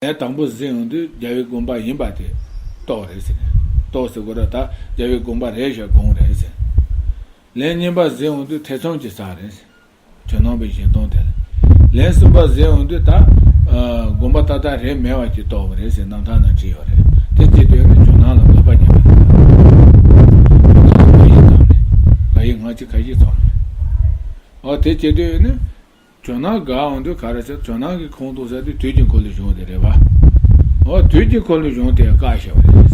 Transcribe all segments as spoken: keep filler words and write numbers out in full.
ལན་དང་པོ་གཟིགས་ཡོང་དུས་རྒྱལ་བའི་དགོངས་པ་ཡིན་པ་དེ་རྟོགས་རེད་ཟེར། རྟོགས་ཟེར་དགོས་ར། ད་རྒྱལ་བའི་དགོངས་པ་རེད་ཤག་དགོངས་རེད་ཟེར། ལན་གཉིས་པ་གཟིགས་ཡོང་དུས་ཐེ་ཚོམ་གྱི་ས་རེད་ཟེར། ཇོ་ནང་པའི་གཞན་སྟོང་དེ་ལ། ལན་གསུམ་པ་གཟིགས་ཡོང་དུས་ད་ཨ་དགོངས་པ་ཏག་ཏག་རེད་མེད་པ་ཅིག་རྟོགས་པ་རེད་ཟེར་རྣམ་ཐར་ནང་བྲིས་ཡོད་རེད། དེ་བྱེད་དུས་ནི་ཇོ་ནང་ལ་འོས་པ་ཉམས་པ་རེད། ཇོ་ནང་ལ་ག་ཡེ་བཏང་ནས་ག་ཡེ་ང་ཅི་ཁ་ཤས་ཚོགས་ནས། ཨོ་དེ་བྱེད་དུས་ནི། ཇོ་ནང་དགའ་འོང་དུས་ག་རེ་ཟེར། ཇོ་ནང་གི་ཁོང་གཏུགས་ས་དེ་དུས་ཀྱི་འཁོར་ལོའི་གཞུང་དེ་རེད་བ། འོ་དུས་ཀྱི་འཁོར་ལོའི་གཞུང་དེ་བཀག་བཞག་པ་རེད་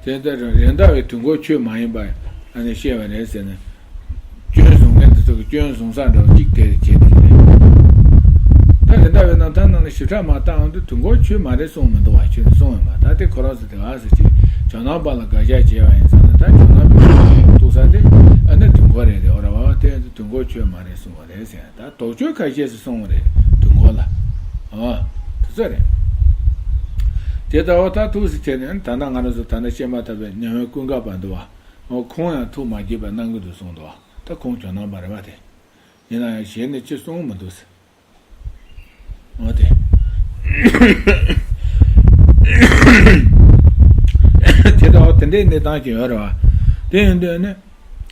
ཟེར། དེ་ལྟར་རེད་མདའ་བའི་དུས་འཁོར་ཆོས་མ་ཡིན་པ་ཨ་ནི་བཤད་པ་རེད་ཟེར་ནས། སྐྱོན་བཟུང་མཁན་དེ་ཚོ་གི་སྐྱོན་བཟུང་ས་འདྲ་བ་གཅིག་དེ་བྱས་དེ་རེད། ད་རེད་མདའ་བའི་རྣམ་ཐར་ནང་ལ་ཞིབ་ཕྲ་མ་བལྟ་འོང་དུས་དུས་འཁོར་ཆོས་མ་རེད་གསུངས་མི་འདུག་བ། ཆོས་གསུངས་ཡོད་མ་ད་དེ་ཁོ་རང་ཚོ་དེ་ག་ཟེར་ཅིག་ཇོ་ནང་པ་ལ་དགག་བྱ་བྱས་པ་ཡིན་ཙང་ན། ད་ཇོ་ནང་པའི་གཏུགས་ས་དེ་ཨ་ནི་དུས་འཁོར་རེད་དེ། འོ་ར་བ་དེ་དུས་འཁོར་ཆོས་མ་རེད་གསུངས་པ་རེད་ཟེར། ད་དོགས་གཅོད་ཁ་ཤས་སུ་སོང་བ་རེད་དུས་འཁོར་ལ། ཨ་དེ་ཚོ་རེད། དེ་ལྟ་བུ་ད་ཐུགས་སུ་ཆེ་ནས་ད་ལྟ་ང་རང་ཚོ་ད་ལྟ་བཤད་མ་ཐག་པའི་ཉམས་མྱོང་ཀུན་དགའ་བ་འདུག་བ། ཨོ་ཁོང་ཡང་ཐུགས་མ་དགྱེས་པ་གནང་གི་འདུག་གསུངས་འདུག་བ། ད་ཁོང་ཇོ་ནང་པ་རེད་བ་དེ། ཡིན་ན་ཡང་གཞན་ནས་ཅི་གསུང་མི་འདུག་ཟེར། འོ་དེ། དེ་ལྟ་བུ་དེ་འདྲའི་གནས་སྟངས་ཀྱི་ཡོད་རེད་བ། དེ་ཡིན་དུས་ནི།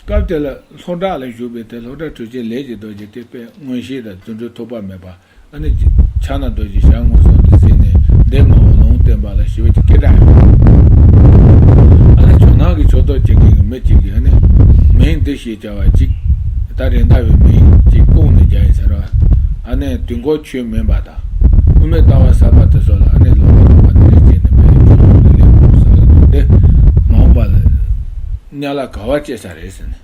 སྐབས་དེ་ལ་ལྷོ་བྲག་ལ་བཞུགས་པའི་དེ་ལྷོ་བྲག་གྲུབ་ཆེན་ལས་ཀྱི་རྡོ་རྗེ་དེ་དཔེ་མངོན་ཤེས་དང་རྫུ་འཕྲུལ་ཐོགས་པ་མེད་པ། ཨ་ནི་ཕྱག་ན་རྡོ་རྗེ་ཞལ་མངོན་སུམ་དུ་གཟིགས་ནས་འདས་མ་འོངས་ལུང་བསྟན་པ་ལ་ཞི་བའི་སྐད་གྲགས་ཡོད། ཨ་ནི་ཇོ་ནང་གི་ཕྱོགས་གཏོགས་བྱེད་མཁན་གྱི་མི་གཅིག་གིས་ཨ་ནི་མིང་འདི་ཞེས་བྱ་བ་གཅིག་ད་རེད་མདའ་བའི་མིང་གཅིག་བསྐུངས་ནས་བརྒྱབ་ཡིན་ཟེར་བ། ཨ་ནི་དུས་འཁོར་ཆོས་མིན་པ་དང་། དབུ་མའི་ལྟ་བ་ཟབ་པ་དེ་ཚོ་ལ་ཨ་ནི་ལོག་པ་ལོག་པ་དེ་རིགས་བྱས་ནས་མི་ཡི་ཆོས་ལུགས་ལ་ལེགས་པོ་ཟ་ལ་འདུག་སྟེ། མ་འོངས་པ་ལ་དམྱལ་བ་ག་བ་སྐྱེ་ས་རེད་ཟེར་ནས་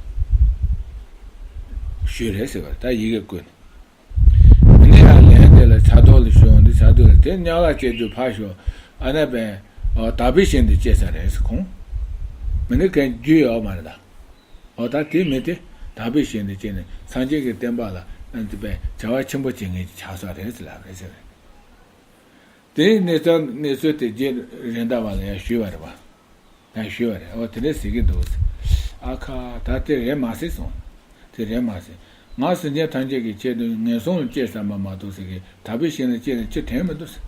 ཞུས་རེད་ཟེར་བ་ད་ཡི་གེ་བཀོད་ནས། དེ་ནས་ཡང་ལན་དེ་ལ་ཕྱག་རྡོར་ལ་ཞུ་འོང་དུས་ཕྱག་རྡོར་ལ་དེ་དམྱལ་བ་སྐྱེ་རྒྱུ་ཕར་ཞོག་ཨ་ནི་བས་དག་པའི་ཞིང་དུ་སྐྱེ་ས་རེད་ཟེར་ཁོང་། མི་ནི་གན་རྒྱུ་ཡོད་མ་རེད་ད། འོ་ད་དེ་མི་དེ་དག་པའི་ཞིང་དུ་སྐྱེས་ནས་སངས་རྒྱས་ཀྱི་བསྟན་པ་ལ་ཨ་ནི་བས་བྱ་བ་ཆེན་པོ་བྱེད་མཁན་གྱི་ཆགས་ས་རེད་ཟེར་ལབ་རེད་ཟེར། དེའི་གནས་ཚུལ་གནས་ཚུལ་དེ་རྗེ་རེད་མདའ་བ་ལ་ཡང་ཞུས་པ་རེད་བ། ཡང་ཞུས་པ་རེད། འོ་དེ་འདྲས་ཟེར་གྱི་འདུག་ཟེར། ཨ་ཁ་ད་དེ་རེད་མ་ཟེར་གསུངས། དེ་རེད་མ་ཟེར། ང་སེམས་ཅན་ཐམས་ཅད་ཀྱི་ཆེད་དུ་ངན་སོང་ལ་སྐྱེས་བསམ་པ་མ་གཏོགས་ཟེར་གི་དག་པའི་ཞིང་ལ་སྐྱེས་ནས་ཅི་དྲན་མི་འདུག་ཟེར།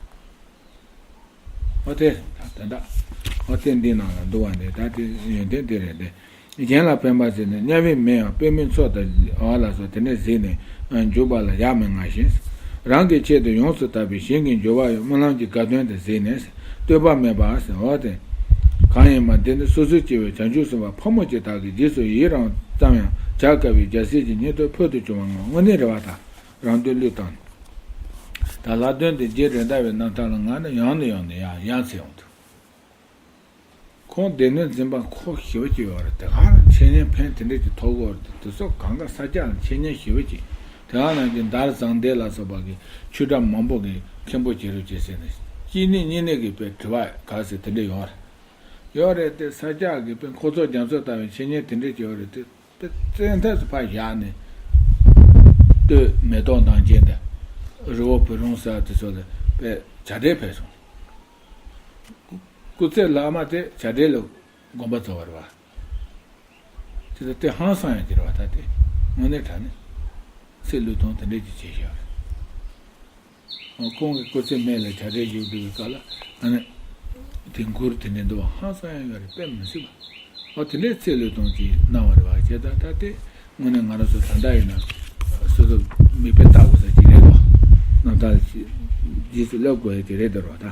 འོ་དེ་ད་ད་འོ་དེ་འདི་ནང་ལ་འདུ་བ་འདི་ད་དེ་ཡོན་ཏན་དེ་རེད་དེ། གཞན་ལ་ཕན་པ་ཟེར་ནས་དམྱལ་བའི་མི་ཡང་པདྨའི་མཚོ་དང་འོ་ལ་སོགས་དེ་འདྲས་གཟིགས་ནས་འཇུག་པ་ལ་ཡག་མིན་ངེས་ཤིང་། རང་གི་ཆེད་དུ་ཡོངས་སུ་དག་པའི་ཞིང་གི་འབྱོར་བ་ཡང་སྨོན་ལམ་གྱི་དགའ་སྟོན་དེ་གཟིགས་ནས་ལྟོས་པ་མེད་པ་ཟེར་འོ་དེ། གང་ཡིན་མ་འདི་ནི་སོ་སོའི་སྐྱེ་བོའི་བྱང་ཆུབ་སེམས་དཔའ་ཕོ་མོ་ཅན་དག་གིས་རྗེས་སུ་ཡི་རང་ཙམ་ཡང་བྱ་དཀའ་བའི་རྒྱལ་སྲས་ཀྱི་སྙིང་སྟོབས་ཕུལ་དུ་བྱུང་བ་ངོ་། དངོས་གནས་རེ་བ་དང་རང་དོན་བློས་བཏང་། ད་ལྷག་དོན་དེ་རྗེ་རེད་མདའ་བའི་རྣམ་ཐར་ལ་ང་ནི་ཡང་ནས་ཡང་ནས་ཡང་ཡང་ཚེ་འོང་དུས། ཁོང་སྡེ་སྣོད་འཛིན་པ་ཁོ་ཞེ་པོ་ཅིག་ཡོད་རེད། དེ་ག་རང་འཆད་ཉན་ཕན་དེ་འདྲས་ཀྱི་ཐོགས་ཀྱི་ཡོད་རེད། དེ་ཚོ་གང་ག་ས་སྐྱ་ལ་འཆད་ཉན་ཞེ་པོ་ཅིག་དེ་ག་ནང་བཞིན་དར་བཟང་ལྡན་ལ་སོགས་པ་གི་ཆོས་གྲྭ་མང་པོ་གི་མཁན་པོ་བྱེད་རོགས་བྱེད་ཟེར་ནས་གཅིག་ནས་གཉིས་ནས་གི་དཔེ་དྲི་བ་ག་ཟེར་དེ་འདྲས་ཡོད་རེད། ཡོད་རེད་དེ་ས་སྐྱ་གི་དཔེ་ཁོ་ཚོ་རྒྱ་མཚོ་ལྟ་བུའི་འཆད་ཉན་དེ་འདྲས་ཀྱི་ཡོད་རེད་དེ། དེ་བཙན་ཐབས་སུ་ཕར་བཞག་ནས། སྟོད་མེ་ཏོག་ནང་བཞིན་དུ། རི་བོ་བུ་རོང་ས་དེ་ཚོ་ལ་དཔེ་བྱ་བྲལ་ཕེབས་སོང་། སྐུ་ཚེ་ལྷག་མ་དེ་བྱ་བྲལ་ལ་དགོངས་པ་རྫོགས་པ་རེད་བ། དེ་ལ་དེ་ཧང་སང་ཡང་གྱི་རེད་བ་ད་དེ། དངོས་གནས་དྲང་གནས། ཚེ་བློས་གཏོང་དེ་འདྲས་ཀྱི་བྱས་བཞག་རེད། ཁོང་གི་སྐུ་ཚེ་སྨད་ལ་བྱ་བྲལ་བཞུགས་དུས་ཀྱི་སྐབས་ལ་ཨ་ནི། དེ་མགུར་དེ་འདྲའི་འདུག་བ་ཧང་སང་ཡང་ཡོད་རེད་དཔེ་མི་སྲིད་པ། ཨོ་དེ་འདྲའི་ཚེ་བློས་གཏོང་ཅིག་གནང་བ་རེད་བ་བྱས་ད་ད་དེ་དངོས་གནས་ང་རང་ཚོ་ད་ལྟ་ཡིན་ན་སོ་སོ་མིག་དཔེ་ལྟ་དགོས་ས་ཅིག་རེད་དོ། རྣམ་ཐར་རྗེས་སུ་བསླབ་དགོས་ཡ་ཅིག་རེད་དོ་རོ་ད།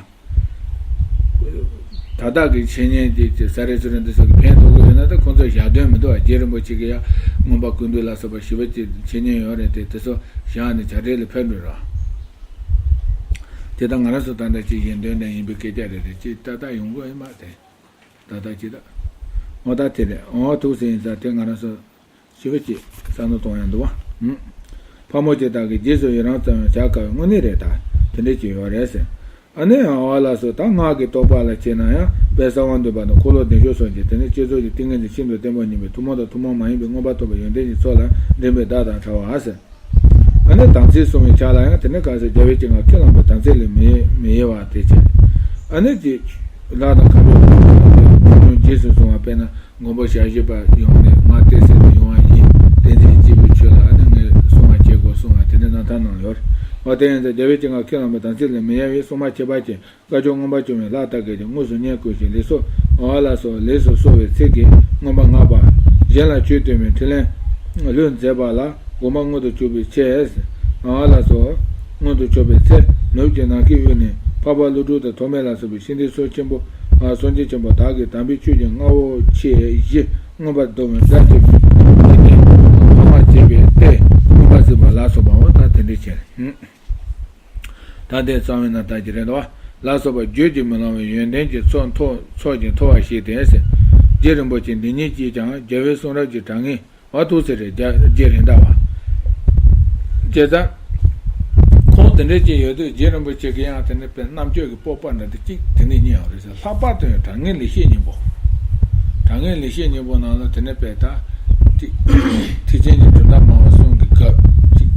ད་ལྟ་གི་འཆད་ཉན་དེ་ཅིག་ས་རེ་སུ་རེ་འདི་ཚོ་གི་ཕན་ཐོགས་ཀྱི་ཡོད་ན་ད་ཁོང་ཚོ་ཞག་དོན་མི་འདུག་བ། རྗེ་རིན་པོ་ཆེ་གི་ཡ་མངོན་པ་ཀུན་བཏུས་ལ་སོགས་པ་ཞེ་པོ་ཅིག་འཆད་ཉན་ཡོད་རེད་དེ་དེ་ཚོ་བཞག་ནས་བྱ་བྲལ་ལ་ཕེབས་འགྲོ་རོགས། དེ་ལྟར་ང་རང་ཚོ་ད་ལྟ་ཅིག་གཞན་དོན་ལྡན་ཡིན་པའི་སྐད་ཆ་རེད་རེད་ཅིག་ཏག་ཏག་ཡོང་གི་ཡོད་མ་རེད། ཏག་ཏག་ཅིག་ད། འོ་ད་དེ་རེད་འོ་ཐུགས་སེ་ཡིན་ས་དེ་ང་རང་ཚོ་ཞེ་པོ་ཅིག་བསམ་བློ་གཏོང་ཡ་འདུག་བ། ཧུམ། ཕ་མོ་ཅིག་དག་གིས་རྗེས་སུ་ཡི་རང་ཙམ་ཡང་བྱ་དཀའ་བའི་དངོས་གནས་རེད་ད། དེ་འདྲས་ཅིག་ཡོད་རེད་ཟེར། ཨ་ནི་ཡང་འོ་ལགས་སོ་ད་སྔགས་ཀྱི་རྟོགས་པ་ལ་མཁས་ན་ཡང་དཔལ་གསང་བ་འདུས་པ་དང་འཁོར་ལོ་བདེ་མཆོག་སོགས་ཀྱི་དེ་ནས་བསྐྱེད་རྫོགས་ཀྱི་ཏིང་ངེ་འཛིན་ཤིན་ཏུ་བརྟན་པོ་ཉིད་པའི་ཐུན་མོང་དང་ཐུན་མོང་མ་ཡིན་པའི་མངོན་པར་རྟོགས་པའི་ཡོན་ཏན་གྱི་ཚོགས་ལ་འགྲན་པའི་བདག་དང་བྲལ་བ་ཟེར། ཨ་ནི་དམ་ཚིག་བསྲུང་བའི་ཆ་ལ་ཡང་དེ་ནི་ག་ཟེར་རྒྱལ་བའི་སྤྱན་སྔར་ཁས་བླངས་པའི་དམ་ཚིག་ལས་མི་མི་གཡེལ་བ་དེ་བྱས། ཨ་ནི་ཅིག་ལྷ་དང་མཁའ་འགྲོ་དང་རྗེས་སུ་བཟུང་བ་དཔེར་ན་མགོན་པོ་ཞལ་བཞི་པ་ཡོང་ནས་ང་བསྟན་སྲིད་དུ་ཡོང་བ་ཡིན། བསྟན་འཛིན་སྐྱེས་བུའི་ཆོས་ལ་ཨ་ནི་ངས་བསྲུང་བ་བྱེད་དགོས་གསུང་བ་ དེ་རྣམ་ཐར་ནང་ཡོད་རེད། འོ་དེ་ཡིན་ཙང་རྒྱལ་བའི་སྤྱན་སྔར་ཁས་བླངས་པའི་དམ་ཚིག་ལས་མི་གཡེལ་བའི་སྲུང་མ་ཁྱད་པར་ཅན། བཀའ་ཆོས་མངོན་པར་སྤྱོད་པའི་ལྷ་དག་གིས་ཀྱང་དངོས་སུ་བསྙེན་བཀུར་ཞིང་ལེགས་སོ། འོ་ལགས་སོ། ལེགས་སོ་གསོལ་བའི་ཚིག་གིས་མངོན་པར་བསྔགས་པ། གཞན་ལ་ཆོས་སྟོན་པའི་ཕྲིན་ལས་ལྷུར་མཛད་པ་ལ་དགོངས་པ་མངོན་དུ་གྱུར་པའི་ཕྱིར། འོ་ལགས་སོ། མངོན་དུ་གྱུར་པའི་ཚེ་ནུབ་ཀྱི་ནམ་མཁའི་དབུས་ནས་འཕགས་པ་ཀླུ་སྒྲུབ་དང་ཐོགས་མེད་ལ་སོགས་པའི་ཤིན་ཏུ་གསུང་ཆེན་པོ། སངས་རྒྱས་ཆེན་པོ་དག་གིས་དམ་པའི་ཆོས་ཀྱི་རྔ་བོ་ཆེ་བཞི་མངོན་པར་རྫོགས་པའི་སྒྲ་ཆེན་པོའི་ཐོག་མར་བྱས་པའི་ལྟས་མངོན་པར་གཟིགས་པ་ལ་སོགས་པའོ། ད་དེ་འདྲའི་ཕྱིར། ད་ལྟའི་རྩ་བའི་རྣམ་ཐར་གྱི་རེད་དོ། ལ་སོགས་པ་བརྗོད་ཀྱིས་མི་ལང་བའི་ཡོན་ཏན་གྱི་ཚོགས་མཐོ་ཚོགས་ཀྱིས་མཐོ་བར་བཤད་དེ། རྗེ་རིན་པོ་ཆེ་འདི་ཉིད་ཀྱིས་ཀྱང་རྒྱལ་བའི་གསུང་རབ་ཀྱི་དྲང་ངེས་འོ་ཐུགས་སྲས་རེད། རྒྱ་རྗེ་རེད་འདྲ་བ། བྱས་ཙང་། ཁོང་དེ་འདྲ་ཅིག་ཡོད་དུས་རྗེ་རིན་པོ་ཆེ་གི་ཡང་དེ་ནི་དཔེ་རྣམ་དཔྱོད་ཀྱི་སྤོབས་པ་འདྲ་དེ་གཅིག་དེ་ནས་རྙེད་ཡོང་རེད་ཟེར། ལྷག་པར་དུ་ཡང་དྲང་ངེས་ལེགས་བཤད་སྙིང་པོ། དྲང་ངེས་ལེགས་བཤད་སྙིང་པོ་ནང་ལ་དེ་ནི་དཔེ་ད། ཅིག་ཐེག་ཆེན་གྱི་གྲུབ་མཐའ་སྨྲ་བ་གསུམ་གྱི་སྐབས་ཅིག་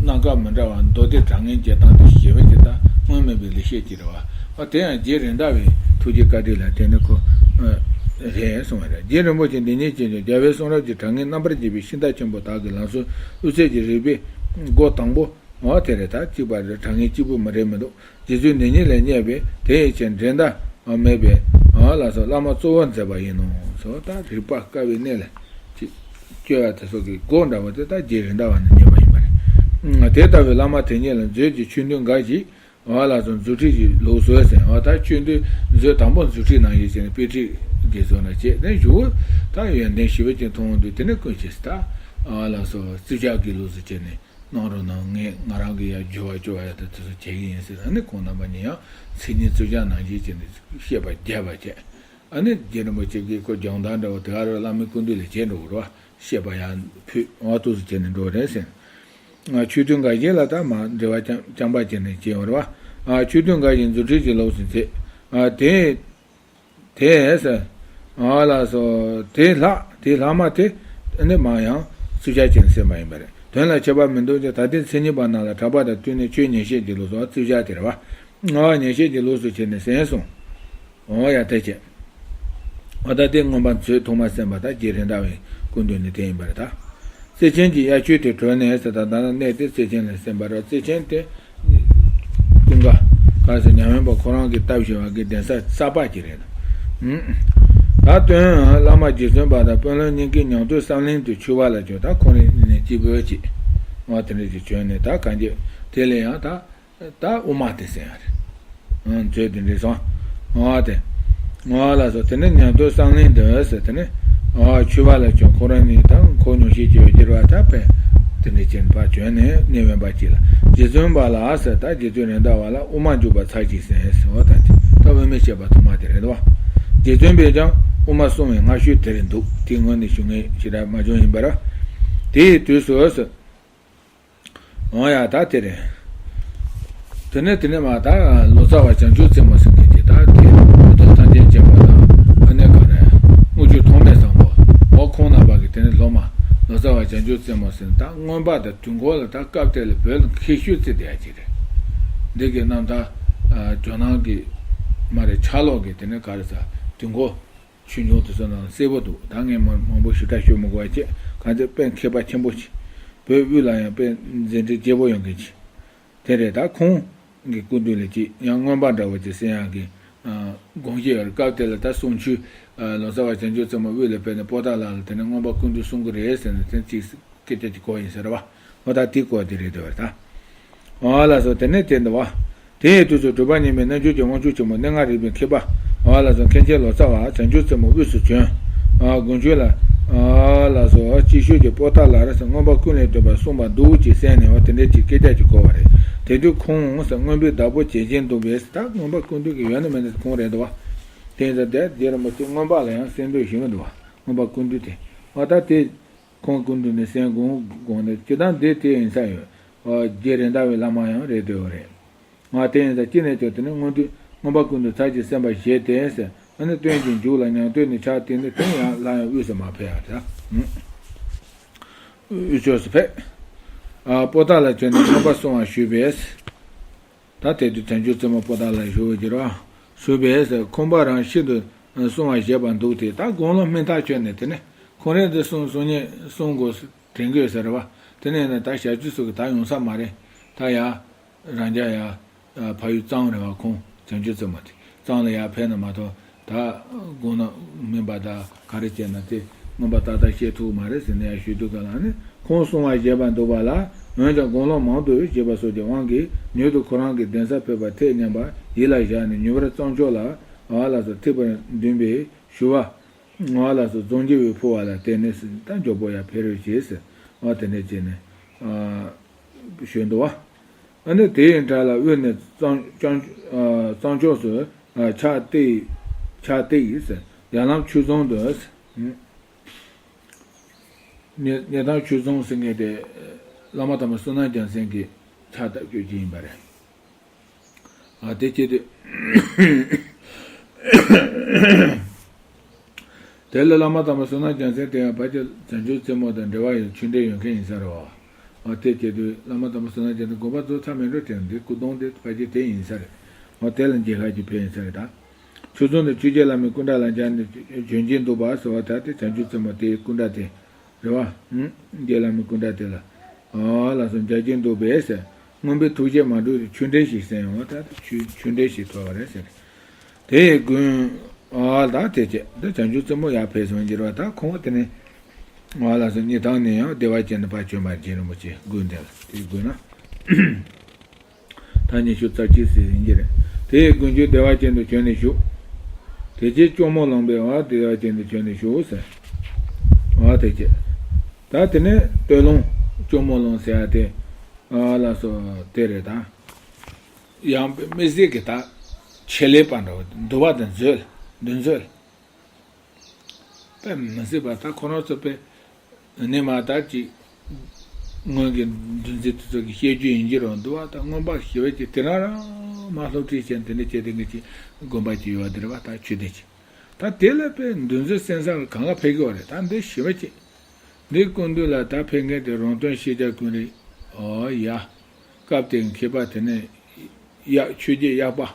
རྣམ་གཞག་མི་འདྲ་བ་མདོ་སྡེ་དྲང་ངེས་འགྱེད་སྟངས་དེ་ཞེས་པ་ཅིག་ད་སྔོན་མེད་པའི་ལེགས་བཤད་ཅིག་རེད་བ། ཨ་དེ་ཡང་རྗེ་རེད་འདྲ་བའི་ཐུགས་རྗེ་བཀའ་དྲིན་ལ་དེ་ནི་ཁོ། རེད་གསུངས་པ་རེད། རྗེ་རིན་པོ་ཆེ་འདི་ཉིད་ཀྱིས་ཀྱང་རྒྱལ་བའི་གསུང་རབ་ཀྱི་དྲང་ངེས་རྣམ་པར་འབྱེད་པའི་ཤིང་རྟ་ཆེན་པོ་དག་གི་ལམ་སྲོལ་དབུ་ཚད་ཀྱི་རིགས་པའི་སྒོ་དང་པོ། འོ་དེ་རེད། ད་གཅིག་པ་རེད། དྲང་ངེས་གཅིག་པུ་མ་རེད་མི་འདུག་རྗེ་བཙུན་འདི་ཉིད་ལས་རྙེད་པའི་དེ་ཡི་ཕྱིར་འགྲན་ཟླ་མེད་པའི་འོ་ལ་སོགས་བླ་མ་གཙོ་བོར་མཛད་པ་ཡིན་ནོ། སོ་ད་རིག་པ་དཀའ་བའི་གནས་ལ་ཅིག་སྐྱོ་བ་དེ་སོགས་ཀྱི་སྒོ་འདྲ་བོ་དེ་ད་རྗེ་རེད་འདྲ་བ་ནས་རྙེད་པ་ཡིན་པ་རེད། དེ་ལྟ་བུའི་བླ་མ་དེ་ཉིད་ལ་མཛོད་ཀྱི་ཆོས་འདུལ་འགའ་ཞིག་འོ་ལགས་སོ། རྫུ་འཕྲུལ་གྱི་ལུགས་སྲོལ་ཟེར། འོ་ད་ཆོས་འདུལ་མཛོད་དང་པོ་རྫུ་འཕྲུལ་ནང་བཞིན་བྱས་ནས་དཔེ་ཁྲིད་ཀྱི་བཟོ་ན་བྱས་ནས་གཞུག་ད་ཡོན་ཏན་ཞེ་པོ་ཅིག་མཐོང་དུས་དེ་ནས་ཀུན་གྱིས་ད་འོ་ལགས་སོ། རྩིས་ཆག་གི་ལུགས་སུ་བྱས་ནས་གནང་རོགས་གནང་། ངས་ང་རང་གི་ཡ་སྦྱོར་བ་སྐྱོར་བ་ཡ་ད་དེ་ཚོ་བྱེད་ཀྱི་ཡིན་ཟེར། ཨ་ནི་ཁོང་རྣམ་པ་གཉིས་ཡང་མཚན་ཉིད་རྩིས་ཆག་ནང་བཞིན་བྱས་ནས་བཤད་པ་རྒྱས་པ་བྱས། ཨ་ནི་རྗེ་རིན་པོ་ཆེ་གིས་ཁོ་སྦྱོང་བརྡར་འདྲ་བོ་དེ་ག་རུ་བླ་མའི་སྐུ་མདུན་ལ་བྱས་འགྲོ་དགོས་རེད་བ། བཤད་པ་ཡང་ཕུད་འོ་ཐུགས་སུ་བྱས་ནས་འགྲོ་རེད་ཟེར། ཆོས་འདུལ་འགའ་ཞིག་ལ་ད་མ་འབྲེལ་བ་རྐྱང་རྐྱང་པ་བྱས་ནས་བྱས་ཡོད་རེད་བ། ཆོས་འདུལ་འགའ་ཞིག་རྫུ་འཕྲུལ་གྱི་ལུགས་སུ་མཛད། དེ་དེ་ཟེར། འོ་ལགས་སོ། དེ་ལྷག་དེ་ལྷག་མ་དེ་ནི་མ་ཡང་རྩིས་ཆག་བྱས་ནས་གསན་པ་ཡིན་པ་རེད། དོན་ལ་ཁྱད་པར་མི་འདུག་ཀྱང་ད་ལྟའི་མཚན་ཉིད་པ་རྣམས་ལ་གྲགས་པ་དང་བསྟུན་ནས་ཆོས་ཉན་བཤད་ཀྱི་ལུགས་སུ་རྩིས་ཆག་དེ་རེད་བ། འོ་ཉན་བཤད་ཀྱི་ལུགས་སུ་བྱས་ནས་གསན་སོང་། འོ་ཡ་དེ་བྱས། འོ་ད་དེ་མངོན་པ་མཛོད་ཐོག་མར་གསན་པ་ད་རྗེ་རེད་འདྲ་བའི་སྐུ་མདུན་ནས་དེ་ཡིན་པ་རེད་ད། བརྩེ་ཆེན་གྱི་དབྱར་ཆོས་དེ་གྲོལ་ནས་ཟེར། ད་ད་ནང་གནས་དེ་བརྩེ་ཆེན་ལ་གསན་པ་རེད། བརྩེ་ཆེན་དེ་ཀུན་དགའ་ག་ཟེར་ཉམས་ཡོན་པ་ཁོ་རང་གི་སྟབས་བྱེ་བ་གི་གདན་ས་གསར་པ་ཅིག་རེད། ད་སྟོན་བླ་མ་རྗེ་བཙུན་པ་དང་དཔོན་སློབ་གཉིས་ཀྱིས་ཉང་སྟོད་བསམ་གླིང་དུ་མཆོད་པ་ལ་བྱོན། ད་ཁོང་རང་གཉིས་ནས་སྐྱིད་པོ་ཅིག་འོ་དེ་འདྲ་ཅིག་བྱོན་ནས་ད་གང་ཅི་དེ་ལས་ཡང་ད། ད་དབུ་མ་དེ་གསན་ཡ་རེད། མཛོད་དེ་འདྲ་སོང་། འོ་དེ། འོ་ལགས་སོ། དེ་ནས་ཉང་སྟོད་བསམ་གླིང་དུ་ཟེར། དེ་ནས་འོ་མཆོད་པ་ལ་བྱོན། ཁོ་རང་གཉིས་དང་ཁོ་ཉུང་ཤས་ཀྱི་འོས་སྦྱོར་བ་ད་ཕན། དེ་འདྲ་བྱས་ནས་ཕར་བྱོན་ནས་གནས་དབེན་པ་གཅིག་ལ། རྗེ་བཙུན་པ་ལ་ཟེར། ད་རྗེ་བཙུན་རེད་འདྲ་བ་ལ་དབུ་མ་འཇུག་པ་ཚར་གཅིག་གསན་ཟེར། འོ་ད་དེ་ད་དབུ་མའི་བཤད་པ་ཐོག་མ་དེ་རེད་དོ། རྗེ་བཙུན་པས་ཀྱང་དབུ་མ་གསུང་བའི་སྔ་ཤོས་དེར་འདུག་དེ་སྔོན་ནས་ཞུ་མཁན་ཞེ་དྲག་མ་བྱུང་ཡིན་པར། དེའི་དུས་སུ་ཟེར། འོ་ཡ་ད་དེ་རེད། དེ་ནས་དེ་ནས་མ་ད་ལོ་ཙཱ་བ་བྱང་ཆུབ་རྩེ་མོ་ཟེར་མཁན་གྱི་ད་དེ་ཐམས་ཅད་མཁྱེན་པ་དང་ཨ་ནེ་ག་རེ་དངུལ་ཆུ་ཐོགས་མེད་བཟང་པོ་འོ་ཁོང་རྣམ་པ་གི་དེ་ནས་སློབ་མ་ལོ་ཙཱ་བ་བྱང་ཆུབ་རྩེ་མོ་ཟེར་ད་མངོན་པ་དང་དུས་འཁོར་ལ་ད་སྐབས་དེ་ལ་བོད་ལ་མཁས་ཤོས་རྩི་བསྡད་ཡ་ཅིག་རེད། འདི་གི་རྣམ་ཐར་ཇོ་ནང་གི་མ་རེད་ཕྱག་ལོག་གི་དེ་ནས་ག་རེ་ཟ་དུས་འཁོར། ཆོས་འབྱུང་དེ་ཚོ་ནང་གསལ་པོ་འདུག་ད་ངས་མ་མང་པོ་ཞུ་དྲག་ཤོད་མི་དགོས་པ་བྱས། གང་ཚེ་དཔེ་མཁས་པ་ཆེན་པོ་ཞིག་བོད་དབུས་ལ་ཡང་དཔེ་མཛད་འཕྲིན་རྒྱས་པོ་ཡོང་མཁན་ཞིག་དེ་རེད། ད་ཁོང་གི་སྐུ་མདུན་ལ་ཅིག་ཡང་མངོན་པ་འདྲ་བོ་ཅིག་གསན་ཡག་གི་དགོངས་བཞེས་ཡོད་རེད། སྐབས་དེ་ལ་ད་གསུང་ཆོས་ལོ་ཙཱ་བ་བྱང་ཆུབ་རྩེ་མོ་དབུས་ལ་ཕེབས་ནས་པོ་ཏཱ་ལ་ལ་དེ་ནས་མངོན་པ་སྐུ་མདུན་གསུང་གི་རེད་ཟེར་ནས་དེ་ཅིག་སྐད་ཆ་ཅིག་གོ་ཡིན་ཟེར་བ། འོ་ད་དེ་སྐོར་དེ་རེད་འདུག་བ་ད། འོ་ལགས་སོ། དེ་ནས་དེ་འདུག་བ། དེ་ཡི་དུས་སུ་གྲུབ་པ་ཉིད་མའི་རྣལ་འབྱོར་གྱི་དབང་ཕྱུག་ཆེན་མོ་གནས་ལྔ་རིག་པའི་མཁས་པ། འོ་ལགས་སོ། མཁན་ཆེན་ལོ་ཙཱ་བ་བྱང་ཆུབ་རྩེ་མོ་དབུས་སུ་བྱོན། འོ་དགུང་ཆོས་ལ། འོ་ལགས་སོ། ཅིག་ཤོས་ཀྱིས་པོ་ཏཱ་ལ་ར་ཟེར་མངོན་པ་ཀུན་ལས་བཏུས་པར་གསུངས་པ་འདུག་ཅེས་གསན་ནས་འོ་དེ་འདྲའི་ཅིག་སྐད་ཆ་ཅིག་གོ་བ་རེད། དེ་དུས་ཁོང་ཟེར་མངོན་པའི་བདག་པོ་བྱེད་བཞིན་འདུག་པས་ད་མངོན་པ་ཀུན་བཏུས་ཀྱི་ཡོད་ན་མེད་ན་ཁོང་རེད་འདུག་བ། དེ་ཡིན་ཙང་དེ་རྗེ་རིན་པོ་ཆེ་མངོན་པ་ལ་ཡང་གསན་འདོད་ཞུ་གི་འདུག་བ། མངོན་པ་ཀུན་བཏུས་དེ། འོ་ད་དེ། ཁོང་སྐུ་མདུན་ནས་གསན་དགོངས་དགོངས་ནས་སྤྱིར་བཏང་འདི་དེ་ཡིན་ས་ཡོད། ཨོ་རྗེ་རེད་འདྲ་བའི་བླ་མ་ཡང་རེད་འདོད་རེད། ང་དེ་ཡིན་ས་ཅི་ནས་ཀྱང་དེ་ནི་མངོན་མཐོ་མངོན་པ་ཀུན་ཏུ་ཚར་གཅིག་གསན་པ་བཞེས་ཏེ་ཟེར་ཨ་ནི་སྟོན་གྱི་མཇུག་ལ་ཉང་སྟོད་ནས་ཕྱག་བཏེགས་ནས་དེ་ནི་ཡང་སླར་ཡང་དབུས་སུ་མར་ཕེབས་ཡ་རེད། དབུས་ཕྱོགས་སུ་ཕེབས། ཨ་པོ་ཏཱ་ལ་བྱོན་ནས་མངོན་པ་གསུང་བ་ཞུས་པས། ད་དེ་དུས་བྱང་ཆུབ་རྩེ་མོ་པོ་ཏཱ་ལ་བཞུགས་ཀྱི་རེད། ཞུས་པས་ཁོང་པ་རང་ཤིན་ཏུ་གསུང་བ་བཞེས་པ་འདུག་སྟེ་ད་དགུང་ལོ་སྨིན་ཐག་ཆོད་ནས་དེ་ནས་ཁོང་རང་འདི་གསུང་གསུང་ཉན་གསུང་དགོས་དྲན་དགོས་ཟེར་བ། དེ་ནས་ན་ད་ཞབས་ཀྱུ་སོགས་ཀྱི་ད་ཡོང་ས་མ་རེད། ད་ཡ། རང་རྒྱ་ཡ། ཕ་ཡུལ་གཙང་རེད་བ། ཁོང་བྱང་ཆུབ་རྩེ་མོ་དེ་གཙང་ལ་ཡ་ཕེབས་ན་མ་གཏོགས། ད་དགོངས་ན་མིན་པ་ད་ག་རེ་བྱས་ན་དེ་མངོན་པ་ཏག་ཏག་བཤད་ཐུབ་མ་རེད་ཟེར་ནས་ཡ་ཞུས་འདུག་ག་ལ་ནི། ཁོང་གསུང་བ་བཞེད་པར་འདུག་པ་ལ། འོན་ཀྱང་དགུང་ལོ་མང་དུ་བཞེས་པ་སོགས་ཀྱི་དབང་གིས་མྱུར་དུ་ཁོ་རང་གི་གདན་སར་ཕེབས་པར་ཐེག་སྙམ་པ་ཡིད་ལ་བཞག་ནས་མྱུར་བར་གཙང་ཕྱོགས་ལ། ཨ་ལགས་སོ། ཐེག་པ་བདུན་པའི་ཞུ་བ། ཨ་ལགས་སོ། རྫོང་རྒྱལ་བའི་ཕུ་བ་ལ་བརྟེན་ནས་ད་མགྱོགས་པོ་ཡར་ཕེབས་རོགས་བྱེད་ཟེར། ཨ་དེ་འདྲ་བྱས་ནས་ཨ་ཞུས་འདུག་བ། ཨ་ནི་དེའི་འཕྲལ་ལ་དབུས་ནས་གཙང་གཙང་ཨ་གཙང་ཕྱོགས་སུ་ཨ་ཕྱག་བཏེག་ཕྱག་བཏེག་ཡིན་ཟེར། ཡར་ལམ་ཆོས་རྫོང་དུ། ཉེ་ཉེ་ཐང་ཆོས་རྫོང་ཟེར་མཁན་དེ་བླ་མ་དམ་པ་བསོད་ནམས་རྒྱལ་མཚན་གྱིས་ཕྱག་བཏབ་རྒྱུ་ཅིག་ཡིན་པ་རེད། ཨ་དེ་བྱས་དུས། དེ་ལ་བླ་མ་དམ་པ་བསོད་ནམས་རྒྱལ་མཚན་དེ་ཡང་ཕལ་ཆེར་བྱང་ཆུབ་རྩེ་མོ་དང་འབྲེལ་བ་ཡོད། ཆོས་འབྲེལ་ཡོད་མཁན་ཡིན་ས་རེད་བ། ཨ་དེ་བྱས་དུས་བླ་མ་དམ་པ་བསོད་ནམས་རྒྱལ་མཚན་དགོངས་པ་རྫོགས་ཚར་མེད་འགྲོ་དེ་འདི་སྐུ་གདུང་དེ་ཕལ་ཆེར་དེ་ཡིན་ས་རེད། ཨ་དེ་ལ་མཇལ་ཁ་ཅིག་ཕེབས་ཡིན་ས་རེད་ད། ཆོས་རྫོང་དུ་ཆོས་རྗེ་བླ་མའི་སྐུ་འདྲ་ལ་མཇལ་ནས་བྱོན་གྱིན་འདུག་པ་ཟེར་བ་ད་དེ་བྱང་ཆུབ་རྩེ་མོ་དེའི་སྐུ་འདྲ་དེ། རེད་བ། ཧུམ། རྗེ་བླ་མའི་སྐུ་འདྲ་དེ་ལ། ཨ་ལགས་སོ། མཇལ་གྱིན་འདུག་པས་ཟེར། མངོན་པའི་ཐུགས་རྗེས་མ་གྲུབ་ཏུ་ཆོས་འབྲེལ་ཞིག་གསན་ཡོང་བ་ད་ཆོས་ཆོས་འབྲེལ་ཞིག་ཐོབ་པ་རེད་ཟེར། དེ་ཡི་དགོན། ཨ་ད་དེ་བྱས་ད་བྱང་ཆུབ་རྩེ་མོ་ཡར་ཕེབས་སོང་གྱུར་བ་ད་ཁོང་དེ་ནས། ཨ་ལགས་སོ། སྙེ་ཐང་ནས་ཡང་བདེ་བ་ཅན་དུ་ཕར་བྱོན་པར་རྗེ་རིན་པོ་ཆེ་དགོན་དེ་ལ་དེའི་དགོན་ན། ད་ཉི་ཤུ་རྩ་གཅིག་ཟེར་ཡིན་གྱི་རེད། དེ་ཡི་དགོན་རྒྱུ་བདེ་བ་ཅན་དུ་བྱོན་ནས་བཞུགས། དེ་རྗེས་སྐྱོར་མོ་ལུང་པའི་བར་བདེ་བ་ཅན་དུ་བྱོན་ནས་བཞུགས་ཟེར། བ་དེ་རྗེས། ད་དེ་ནས་སྟོད་ལུང་སྐྱོར་མོ་ལུང་ཟེར་ཡ་དེ། ཨ་ལགས་སོ་དེ་རེད་ད། ཡང་དམིགས་བསལ་གྱི་ད། ཆེད་ལས་པ་འདྲ་བོ་འདུལ་བ་དང་མཛོད་འདུལ་མཛོད། དཔེ་མི་སྲིད་པ་ད་ཁོ་རང་ཚོ་དཔེ། ནས་མ་ད་ཅིག་སྔོན་གྱི་འདུལ་འཛིན་དེ་ཚོ་གི་བཤད་རྒྱུ་ཡིན་གྱི་རེད་འདུག་བ། ད་མངོན་པ་ཞི་བ་ཅིག་དེ་རང་རང་མ་སློབ་ཁྲིད་བྱས་འདི་འདྲ་བྱས་དེ་ངེད་ཀྱི་དགོན་པ་ཅིག་ཡོད་བ་དེ་རེད་བ། ད་ཆོས་སྡེ་ཅིག་ད་དེ་ལ་དཔེ་འདུལ་འཛིན་གསན་ས་གང་ག་ཕེབས་ཀྱི་བ་རེད། ད་འདི་ཞི་བ་ཅིག་འདི་སྐུ་མདུན་ལ་ད་ཕེབས་མཁན་དེ་རོང་སྟོན་ཤེས་བྱ་ཀུན་རིག་ཨོ་ཡ། སྐབས་དེར་མཁས་པ་དེ་ནས་གཡག་ཆོས་རྗེ་གཡག་པ།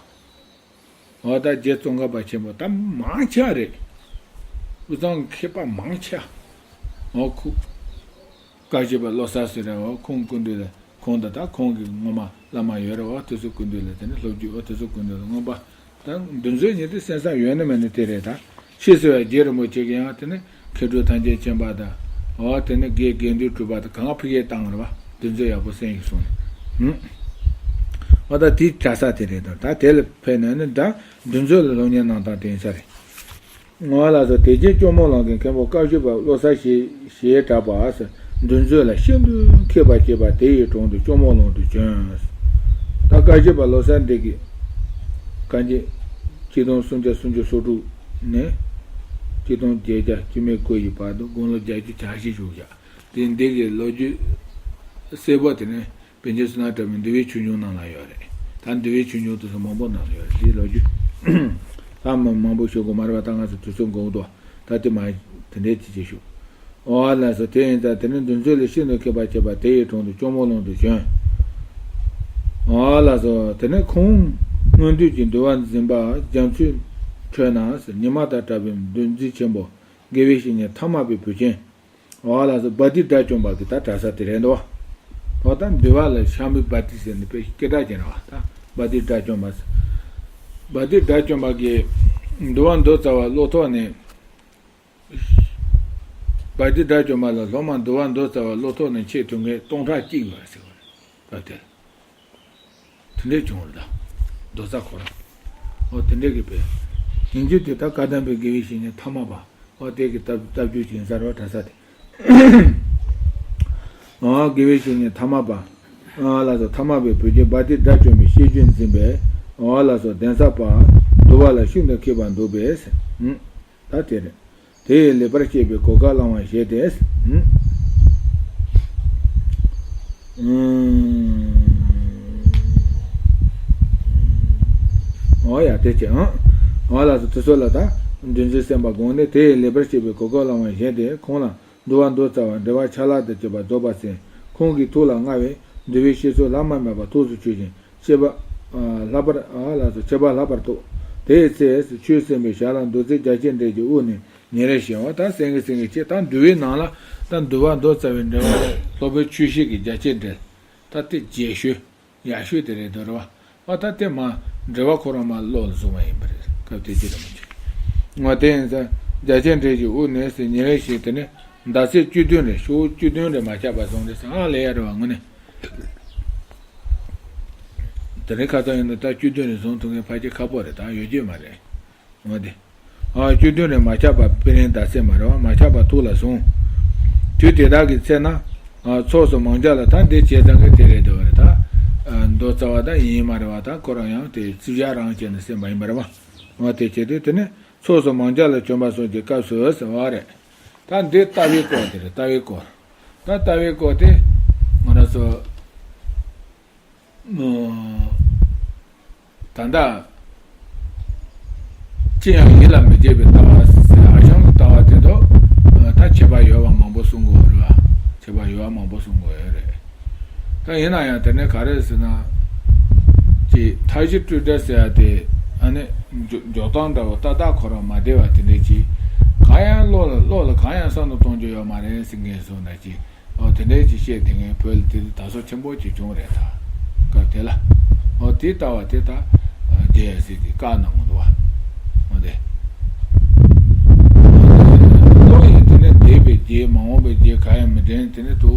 འོ་ད་རྗེ་ཙོང་ཁ་པ་ཆེན་པོ་ད་མང་ཆེ་རེད། དབུས་གཙང་མཁས་པ་མང་ཆེ། འོ་ཁུ། བཀའ་བརྒྱུད་པ་བློ་གསལ་ཟེར་རེད། འོ་ཁོང་སྐུ་མདུན་ལ་ཁོང་དང་ད་ཁོང་གི་སྔོན་མ་བླ་མ་ཡོད་རེད། འོ་དེ་ཚོ་སྐུ་མདུན་ལ་དེ་ནས་སློབ་བརྒྱུད་འོ་དེ་ཚོ་སྐུ་མདུན་ལ་མངོན་པ་ད་འདུལ་འཛིན་ཉིད་དུ་གསན་ས་ཡོད་ན་མེད་ན་དེ་རེད་ད། ཕྱིས་སུ་ཡང་རྗེ་རིན་པོ་ཆེ་གིས་ཡང་དེ་ནས་མཁས་གྲུབ་ཐམས་ཅད་མཁྱེན་པ་དང་། འོ་དེ་ནས་དགེ་དགེ་འདུན་གྲུབ་པ་དང་གང་ཕ་གིར་བཏང་རེད་བ། འདུལ་འཛིན་ཡག་པོ་གསན་ཡོད་གསུངས་ནས། འོ་ད་དེའི་གྲྭ་ས་དེ་རེད་དོ། ད་དེ་ལ་ཕེབས་ནས་ནི་ད་འདུལ་འཛིན་ལ་སློབ་གཉེར་གནང་སྟངས་དེ་ཡིན་ས་རེད། འོ་ལགས་སོ། དེ་རྗེས་སྐྱོར་མོ་ལུང་གི་མཁན་པོ་བཀའ་བརྒྱུད་པ་བློ་གསལ་ཞེས་ཞེས་གྲགས་པ་འདུལ་འཛིན་ལ་ཤིན་ཏུ་མཁས་པར་བྱས་པ་དེ་ཡི་དྲུང་དུ་སྐྱོར་མོ་ལུང་དུ་བྱོན། ད་བཀའ་བརྒྱུད་པ་བློ་གསལ་འདི་གིས་བཀའ་འགྱེད་གཅིག་སྟོང་སུམ་བརྒྱ་སུམ་ཅུ་སོ་དྲུག་ནས་གཅིག་སྟོང་བརྒྱད་བརྒྱ་བཅུ་མེད་དགུ་ཡི་བར་དུ་དགུང་ལོ་བརྒྱད་ཅུ་གྱ་བཞི་བཞུགས་བཞག་དེ་འདི་གི་ལོ་རྒྱུས་གསལ་པོ་དེ་ནི་པཎ་ཆེན་བསོད་ནམས་གྲགས་པའི་འདུལ་བའི་ཆོས་འབྱུང་ནང་ལ་ཡོད་རེད། ད་འདུལ་བའི་ཆོས་འབྱུང་དེ་ཚོ་མང་པོ་ནང་ལ་ཡོད་རེད། དེའི་ལོ་རྒྱུས་ད་མ་མང་པོ་ཞུ་དགོས་མ་རེད་པ། ད་ང་ཚོ་དུས་ཚོད་འགོར་འདུག་ད་དེ་མ་དེ་འདྲའི་ཅི་བྱེད་ཞུ། འོ་ལགས་སོ། དེ་ཡིན་ཙང་དེ་ནི་འདུལ་འཛིན་ལ་ཤིན་ཏུ་མཁས་པར་བྱས་པ་དེ་ཡི་དྲུང་དུ་སྐྱོར་མོ་ལུང་དུ་བྱོན། འོ་ལགས་སོ། དེ་ནས་ཁོང་སྔོན་དུས་ཀྱི་འདུལ་བ་འཛིན་པ་རྒྱ་མཚོའི་ཁྲོད་ན་ཉི་མ་དང་འདྲ་བའི་འདུལ་འཛིན་ཆེན་པོ་དགེ་བའི་བཤེས་གཉེན་ཐ་མ་པའི་བུ་ཆེན། འོ་ལགས་སོ། བ་ཏི་དགྲ་བཅོམ་པ་གི་ད་གྲྭ་ས་དེ་རེད་འདུག་འོ་ད་འདུལ་བ་ལ་ཤམ་བི་བ་ཏི་ཟེར་ནས་དཔེ་སྐད་གྲགས་ཅན་རེད་བ། ད་བ་ཏི་དགྲ་བཅོམ་པ་ཟེར། བ་ཏི་དགྲ་བཅོམ་པ་གིས་འདུལ་བ་མདོ་རྩ་བ་བློ་ཐོག་ནས། བ་ཏི་དགྲ་བཅོམ་པ་ལ་སློབ་མ་འདུལ་བ་མདོ་རྩ་བ་བློ་ཐོག་ནས་འཆད་ཐུབ་མཁན་སྟོང་ཕྲག་གཅིག་ཡོད་ཟེར་བ་རེད། ད་དེ་དེ་འདྲས་བྱུང་བ་རེད་ད། མདོ་རྩ་ཁོ་རང་། འོ་དེ་འདྲས་ཀྱི་དཔེ། ཡིན་རྒྱུ་དེ་ད་བཀའ་གདམས་པའི་དགེ་བའི་བཤེས་གཉེན་ཐ་མ་པ། འོ་དེ་གི་ལྟ་ལྟ་རྒྱུ་ཅིག་ཡིན་ས་རེད་བ། གྲྭ་ས་དེ། འོ་དགེ་བའི་བཤེས་གཉེན་ཐ་མ་པ། ཨ་ལགས་སོ། ཐ་མ་པའི་བུ་ཆེན་བ་ཏི་དགྲ་བཅོམ་པའི་བཤད་རྒྱུད་འཛིན་པས། འོ་ལགས་སོ། གདན་ས་པ། འདུལ་བ་ལ་ཤིན་ཏུ་མཁས་པར་འདུག་པས། ད་དེ་རེད། དེ་ཡི་ལེགས་པར་བཤད་པའི་གོ་སྐབས་བླང་བར་བཞེད་དེ། འོ་ཡ་དེ་ཅི་ཨང་། འོ་ལགས་སོ། དེ་ཚོ་ལ་ད་འདུལ་འཛིན་སེམས་པ་དགོངས་ནས་དེ་ཡི་ལེགས་པར་བཤད་པའི་གོ་སྐབས་བླང་བར་བཞེད་དེ། ཁོང་ལ་འདུལ་བ་མདོ་རྩ་བ་འགྲེལ་པ་ཆ་ལག་དང་བཅས་པ་རྫོགས་པར་གསན། ཁོང་གི་ཐུགས་ལ་མངའ་བས་འདུལ་བའི་བཤད་སྲོལ་བླ་ན་མེད་པ་ཐུགས་སུ་ཆུད་ཅིང་། བཤད་པ། ཨ། ལྷག་པར། ཨ། ལགས་སོ། བཤད་པ་ལྷག་པར་རྟོགས། དེའི་ཚེ་ཆོས་གསན་པའི་ཞལ་ལ་མདོ་ཚིག་རྒྱ་ཆེར་འགྲེལ་གྱི་དབུ་ནས་ཉིན་རེ་བཞིན། འོ་ད་གསན་གི་གསན་གི་བྱས། ད་འདུལ་བའི་ནང་ལ་ ད་འདུལ་བ་མདོ་རྩ་བའི་འགྲེལ་པ་ལ་སློབ་དཔོན་ཆོས་བཤེས་ཀྱི་རྒྱ་ཆེར་འགྲེལ། ད་དེ་རྒྱས་ཤོས་ཡག་ཤོས་དེ་རེད་འདུག་རེད་བ། ཨ་ད་དེ་མ་འགྲེལ་པ་ཁོ་རང་མ་བློ་ལ་བཟུང་བ་ཡིན་པ་རེད། སྐབས་དེ་ཅི་རེད་མ་བྱེད། ང་དེ་ཡིན་ཙང་རྒྱ་ཆེར་འགྲེལ་གྱི་དབུ་ནས་ཟེར་ཉེ་རེ་ཞིག་དེ་ནས་ཟླ་ཚེས་བཅུ་བདུན་རེད། ཤོག་བཅུ་བདུན་རེད་མ་ཆག་པ་སོང་རེད་ཟེར། ཨ་ལས་ཡ་རེད་བ་དངོས་གནས། དེ་རིང་ཁ་སང་ཡིན་ན་ད་བཅུ་བདུན་རེ་བཟུང་ཐུབ་མཁན་ཕལ་ཆེར་ཁག་པོ་རེད། ད་ཡོད་རྒྱུ་མ་རེད། འོ་དེ། ཨ་བཅུ་བདུན་རེ་མ་ཆག་པ་དཔེ་རིང་ཟླ་ཚེས་མ་རེད་བ། མ་ཆག་པ་ཐུགས་ལ་བཟུང་། དུས་དེ་དག་གི་ཚེ་ན། ཨ་ཚོགས་སུ་མང་ཇ་ལ་ད་འདི་བྱས་ཙང་གི་དེ་རེད་འདུག་རེད་ད། ཨ་མདོ་རྩ་བ་ད་ཡིན་མ་རེད་བ། ད་ཁོ་རང་ཡང་དེ་རྩིས་བྱ་རང་བྱས་ནས་སེམས་པ་ཡིན་པ་རེད་བ། འོ་དེ་བྱས་དུས་དེ་ནས་ཚོགས་སུ་མང་ཇ་ལ་བྱོན་པ་སོགས་ཀྱི་སྐབས་སུ་ཟེར་བ་རེད། ད་འདི་ལྟ་བའི་སྐོར་དེ་རེད། ལྟ་བའི་སྐོར། ད་ལྟ་བའི་སྐོར་དེ་ང་རང་ཚོ་ད་ལྟ་ཅི་ཡང་ཡིད་ལ་མི་བྱེད་པའི་ལྟ་བ་ཟེར། ཨ་བྱང་གི་ལྟ་བ་དེ་ཚོ་ད་ཁྱད་པར་ཡོད་པ་མང་པོ་གསུང་གི་ཡོད་རེད་བ། ཁྱད་པར་ཡོད་པ་མང་པོ་གསུང་གི་ཡོད་རེད། ད་ཡིན་ན་ཡང་དེ་ནས་ག་རེ་ཟེར་ན། ཅིག་མཐའ་བཞི་སྤྲོས་བྲལ་ཟེར་ཡ་དེ་ཨ་ནི་འཇོག་འཇོག་སྟངས་འདྲ་བོ་ཏག་ཏག་ཁོ་རང་མ་བདེ་བ་དེ་འདྲས་ཅིག་གང་ཡང་བློ་ལ་བློ་ལ་གང་ཡང་བསམ་བློ་གཏོང་རྒྱུ་ཡོད་མ་རེད་ཟེར་མཁན་སོང་ན་ཅིག་འོ་དེ་འདྲའི་ཅིག་བཤད་དེ་ངའི་བོད་ལ་དེ་དུས་དར་སྲོལ་ཆེན་པོ་ཅིག་བྱུང་རེད་ད། སྐབས་དེ་ལ། འོ་དེ་ལྟ་བ་དེ་ད་རྒྱལ་ཡ་སྲིད་ཀྱི་བཀའ་གནང་གི་འདུག་བ། འོ་དེ། བློ་ཡིས་དེ་ནས་འདས་པའི་རྒྱས་མ་འོངས་པའི་རྒྱས་གང་ཡང་མི་དྲན། དེ་ནས་དུ་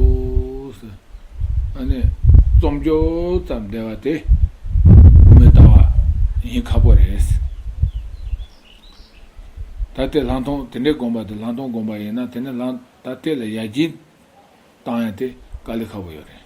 ཨ་ནི་རྩོམ་སྦྱོར་ཙམ་བསྡད་པ་དེ་མི་ལྟ་བ་ཡིན་ཁག་པོ་རེད། ད་ལྟའི་ལྷག་མཐོང་དེ་འདྲའི་དགོངས་པ་དེ་ལྷག་མཐོང་དགོངས་པ་ཡིན་ན་དེ་ནས་ལྷག་ད་ལྟའི་ལ་ཡར་རྒྱས་བཏང་ཡ་དེ་དཀའ་ལས་ཁག་པོ་ཡོད་རེད།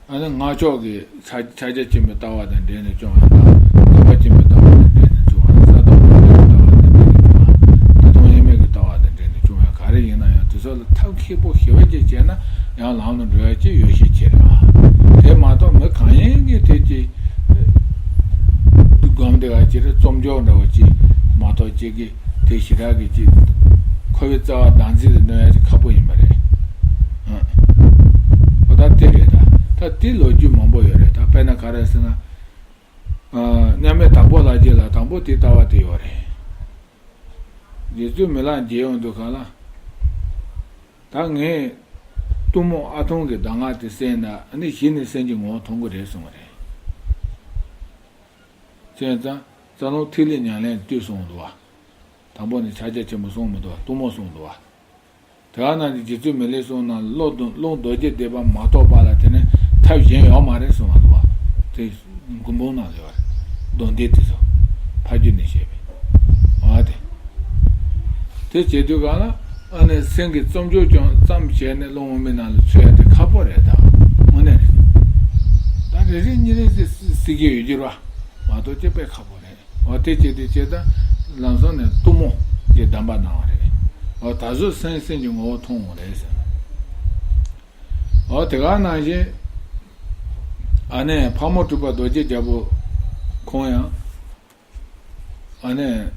ཨ་ནི་སྔགས་ཕྱོགས་ཀྱི་ཕྱག་ཕྱག་རྒྱ་ཆེན་པོའི་ལྟ་བ་དང་འབྲེལ་ནས་སྐྱོང་བ་དང་། བསྟན་པ་ཆེན་པོའི་ལྟ་བ་དང་འབྲེལ་ནས་སྐྱོང་བ། ས་དང་པོ་ཆེན་པོའི་ལྟ་བ་དང་འབྲེལ་ནས་སྐྱོང་བ། ད་དུང་དབྱེར་མེད་ཀྱི་ལྟ་བ་དང་འབྲེལ་ནས་སྐྱོང་བ་ག་རེ་ཡིན་ན་ཡང་དེ་ཚོ་ལ་ཐབས་མཁས་པོ་ཞེ་པོ་ཅིག་བྱས་ན་ཡང་ལམ་ལ་འགྲོ་ཡ་ཅིག་ཡོད་ཤས་ཆེ་རེད་བ། དེ་མ་གཏོགས་མི་གང་ཡིན་གྱིས་དེ་ཅིག་སྒོམ་དེ་ག་ཅིག་རེད། རྩོམ་སྦྱོར་འདྲ་བོ་ཅིག་མ་གཏོགས་ཅིག་གིས་དེ་ཞེ་དྲག་གི་ཅིག་འཁོར་བའི་རྩ་བ་བདག་འཛིན་ལ་གནོན་ཡ་ཅིག་ཁག་པོ་ཡིན་པ་རེད། ཨ། ཨོ་ད་དེ་རེད་ད། ད་དེ་ལོ་རྒྱུས་མང་པོ་ཡོད་རེད་ད། དཔེར་ན་ག་རེ་ཟེར་ན། ཨ། མཉམ་མེད་དྭགས་པོ་ལྷ་རྗེ་ལ་དང་པོ་དེ་ལྟ་བ་དེ་ཡོད་རེད། རྗེ་བཙུན་མི་ལ་མཇལ་ཡོང་དུས་ག་ལ། ད་ངས་གཏུམ་མོ་ཨ་ཐུང་གི་གདམས་ངག་དེ་གསན་ན་ཨ་ནི་གཞི་ནས་སེམས་ཀྱི་ངོ་བོ་མཐོང་གི་རེད་གསུངས་པ་རེད། བྱས་ཙང་རྩ་རླུང་ཐིག་ལེ་ཉམས་ལེན་དུས་གསུངས་འདུག་བ། དང་པོ་ནས་ཕྱག་རྒྱ་ཆེན་པོ་གསུངས་མི་འདུག་བ། གཏུམ་མོ་གསུངས་འདུག་བ། དེ་ག་ནང་བཞིན་རྗེ་བཙུན་མི་ལས་གསུངས་ན་རླུང་རྡོ་རླུང་རྡོ་རྗེ་བཟླས་པ་མ་གཏོགས་པ་ལ་དེ་ནི་ཐབས་གཞན་ཡོད་མ་རེད་གསུངས་པ་འདུག་བ། དེ་མགུར་འབུམ་ནང་ལ་ཡོད་རེད། མདོ་སྡེ་དེ་ཚོ་ཕ་རྒྱུད་ནས་བཤད་པའི། འོ་དེ། དེ་བྱེད་དུས་གང་ལ་ཨ་ནི་སེམས་ཀྱི་རྩོམ་སྦྱོར་ཀྱང་ཙམ་བྱས་ནས་རླུང་དབུ་མའི་ནང་ལ་ཚུད་ཡ་དེ་ཁག་པོ་རེད་ད། དངོས་གནས་རེད། ད་རེ་རེ་གཉིས་རེ་ཟེར་ཟེར་གྱི་ཡོད་རྒྱུ་རེད་བ། མ་གཏོགས་ཅིག་དཔེ་ཁག་པོ་རེད། འོ་དེ་བྱེད་དུས་ཅིག་ད་ལམ་སང་ནས་གཏུམ་མོ་དེ་གདམས་པ་གནང་བ་རེད། འོ་ད་གཟོད་སེམས་སེམས་ཀྱི་ངོ་བོ་མཐོང་བ་རེད་ཟེར། འོ་དེ་ག་ནང་བཞིན་ཨ་ནི་ཕག་མོ་གྲུ་པ་རྡོ་རྗེ་རྒྱལ་པོ་ཁོང་ཡང་། ཨ་ནི།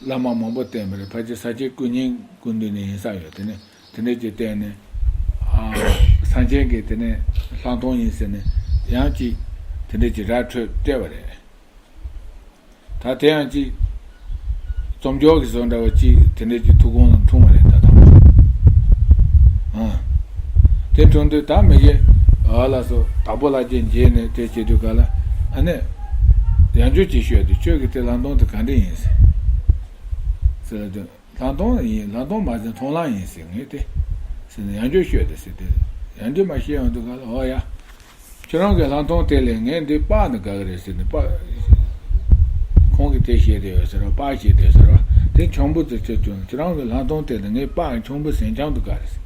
བླ་མ་མང་པོ་བསྟེན་པ་རེད། ཕལ་ཆེར་ས་སྐྱའི་སྐུ་བརྙན་སྐུ་མདུན་ནས་ཡིན་ས་ཡོད། དེ་ནས་དེ་འདྲས་ཀྱི་བསྟེན་ནས། ཨ། སངས་རྒྱས་ཀྱི་དེ་ནས་ལྷག་མཐོང་ཡིན་ཟེར་ནས་ཡང་ཅིག་དེ་འདྲས་ཀྱི་ར་འཕྲོད་སྤྲད་པ་རེད། ད་དེ་ཡང་ཅིག་རྩོམ་སྦྱོར་གྱི་བཟོ་འདྲ་བ་ཅིག་དེ་འདྲས་ཀྱི་ཐུགས་དགོངས་ལ་འཁྲུངས་པ་རེད་ད་དང་པོ། ཨ། དེ་འཁྲུངས་དུས་ད་མི་དགེ་བ་ལ་སོགས་དྭགས་པོ་ལྷ་རྗེ་མཇལ་ནས་དེ་བྱེད་དུས་ག་ལ་ཨ་ནི། ཡང་བསྐྱར་ཅིག་ཤོད་དེ་ཁྱོད་ཀྱི་དེ་ལྷག་མཐོང་དེ་ག་འདྲ་ཡིན་ཟེར། ཟེར་ལ་དུས་ལྷག་མཐོང་ཡིན། ལྷག་མཐོང་མ་ཟེར་མཐོང་ལམ་ཡིན་ཟེར་ངས་དེ། ཟེར་ནས་ཡང་བསྐྱར་ཤོད་དེ་ཟེར་དེ། ཡང་བསྐྱར་མ་བཤད་ཡོང་དུས་ག་ལ་ཨོ་ཡ། ཁྱོད་རང་གི་ལྷག་མཐོང་དེ་ལས་ངས་འདི་སྤགས་ནི་དགའ་གི་རེད་ཟེར་ནས་སྤགས། ཁོང་གིས་དེ་བཤད་དེ་ཡོད་ཟེར་བ། སྤགས་བཤད་དེ་ཟེར་བ། དེ་ཆང་བུ་དུ་ཁྱེར་བྱུང་། ཁྱོད་རང་གི་ལྷག་མཐོང་དེ་ལས་ངས་སྤགས་ཆང་བུ་ཟན་ཆང་དུ་དགའ་རེད་ཟེར།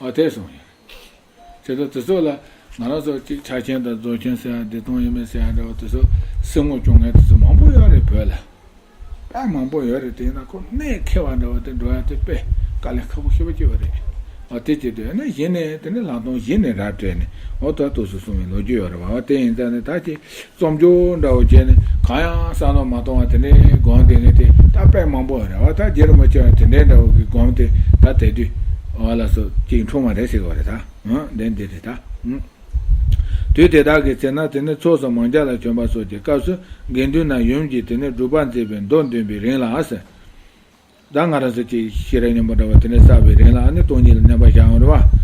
ཨ་དེ་སོང་ཡིན། བྱས་ཙང་དེ་ཚོ་ལ་ང་རང་ཚོ་གཅིག་ཕྱག་ཆེན་དང་རྫོགས་ཆེན་ཟེར་ཡ་འདི་གཏོང་ཡོད་མེད་ཟེར་ཡ་འདྲ་བ་དེ་ཚོ་སེམས་ངོ་སྐྱོང་མཁན་དེ་ཚོ་མང་པོ་ཡོད་རེད་བོད་ལ། དཔེ་མང་པོ་ཡོད་རེད། དེ་ཡིན་ན་ཁོ་གནས་ཁེལ་བ་འདྲ་བ་དེ་འགྲོ་ཡ་དེ་དཔེ་དཀའ་ལས་ཁག་པོ་ཞེ་པོ་ཅིག་ཡོད་རེད། འོ་དེ་བྱེད་དུས་ཨ་ནི་གཞི་ནས་དེ་ནི་ལྷག་མཐོང་གཞི་ནས་ར་སྤྲད་ནས་འོ་ད་ཏོག་ཙམ་གསུང་བའི་ལོ་རྒྱུས་ཡོད་རེད་བ། འོ་དེ་ཡིན་ཙང་ནི་ད་ཅིག་རྩོམ་སྦྱོར་འདྲ་བོ་བྱས་ནས་གང་ཡང་བསམ་བློ་མ་གཏོང་བ་དེ་འདྲའི་སྒོམ་དེ་ངས་དེ་ད་དཔེ་མང་པོ་ཡོད་རེད་བ། ད་རྗེ་རིན་པོ་ཆེ་བ་དེ་འདྲའི་འདྲ་བོ་གི་སྒོམ་དེ་ད་དེ་དུས་འོ་ལགས་སོ་ཅིག་འཁྲུངས་པ་རེད་ཟེར་གི་བ་རེད་ད། འོ་འདི་འདི་རེད་ད། དུས་དེ་དག་གི་ཚེ་ན་དེ་ནི་ཚོགས་སུ་མང་རྒྱ་ལ་བྱོན་པ་སོགས་ཀྱི་སྐབས་སུ་དགེ་འདུན་རྣམས་ཡུམ་གྱིས་དེ་ནི་སྒྲུབ་པ་མཛད་པའི་མདོ་འདོན་པའི་རིང་ལ་ཟེར། ད་ང་རང་ཚོ་ཅིག་ཤེས་རབ་སྙིང་པོ་འདྲ་བ་དེ་ནི་བསགས་པའི་རིང་ལ་ནི་སྟོང་ཉིད་ལ་གནས་པ་བཞག་ཡོང་རེད་བ།